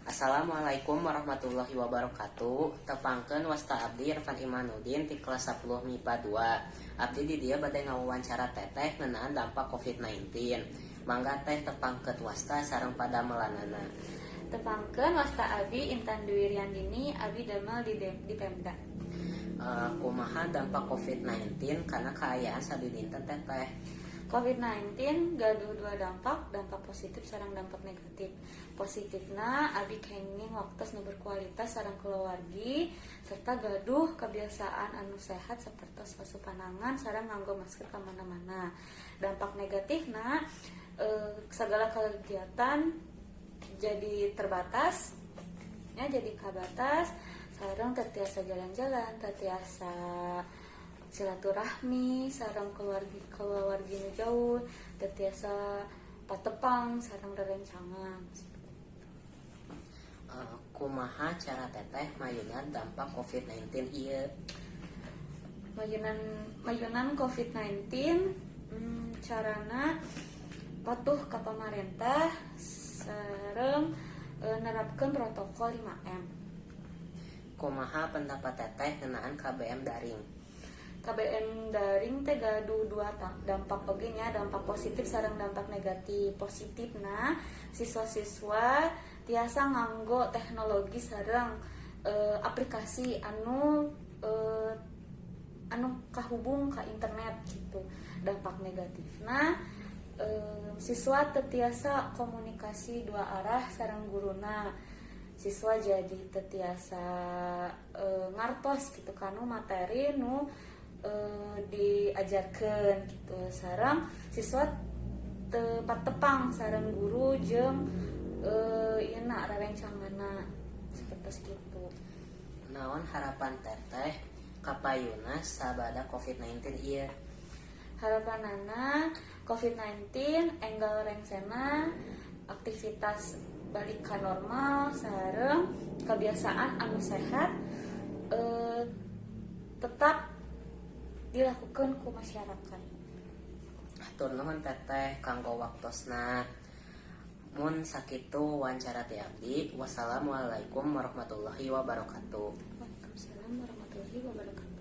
Assalamualaikum warahmatullahi wabarakatuh. Tepangkeun, wasta abdi Irfan Imanuddin ti kelas 10 MIPA 2. Abdi di dieu bade ngawawancara Teteh ngeunaan dampak COVID-19. Mangga, Teh, tepangkeun wasta sareng padamelanana. Tepangkeun, wasta abi Intan Dwi Riandini, abi damel di Pemda. Kumaha dampak COVID-19 kana kaayaan sadidinten Teteh? COVID-19 gaduh dua dampak, dampak positif sareng dampak negatif. Positifna, abi kenging waktu nu berkualitas sareng keluargi serta gaduh kebiasaan anu sehat seperti basuh panangan sareng nganggo masker kemana-mana. Dampak negatifna, segala kegiatan jadi terbatas ya, jadi kabatas sareng teu tiasa jalan-jalan, teu tiasa silaturahmi sareng keluarga keluarga nu jauh, teu tiasa patepang sareng rerencangan. Kumaha cara Teteh mayunan dampak COVID-19 ieu? Mayunan mayunan COVID-19, carana patuh ka pamarentah sareng nerapkeun protokol 5M. Kumaha pendapat Teteh ngeunaan KBM daring? KBM daring teh gaduh dua dampak oge nya, dampak positif sareng dampak negatif. Positifna, siswa-siswa tiasa nganggo teknologi sareng aplikasi anu kahubung ke internet gitu. Dampak negatifna, siswa teu tiasa komunikasi dua arah sareng guruna, siswa jadi teu tiasa ngartos gitu kanu materi nu diajarkan gitu, sareng siswa teu patepang sareng guru jeung ieu na rerencanganna seperti gitu. Naon harapan Teteh kapayuna sabada COVID-19 ieu? Harapanana, COVID-19 enggal rengsena, aktivitas balik ke normal sareng kebiasaan anu sehat tetap dilakukan ku masyarakat. Hatur nuhun, Teteh, kanggo waktosna. Mun sakitu wawancara ti abdi. Wassalamualaikum warahmatullahi wabarakatuh. Waalaikumsalam warahmatullahi wabarakatuh.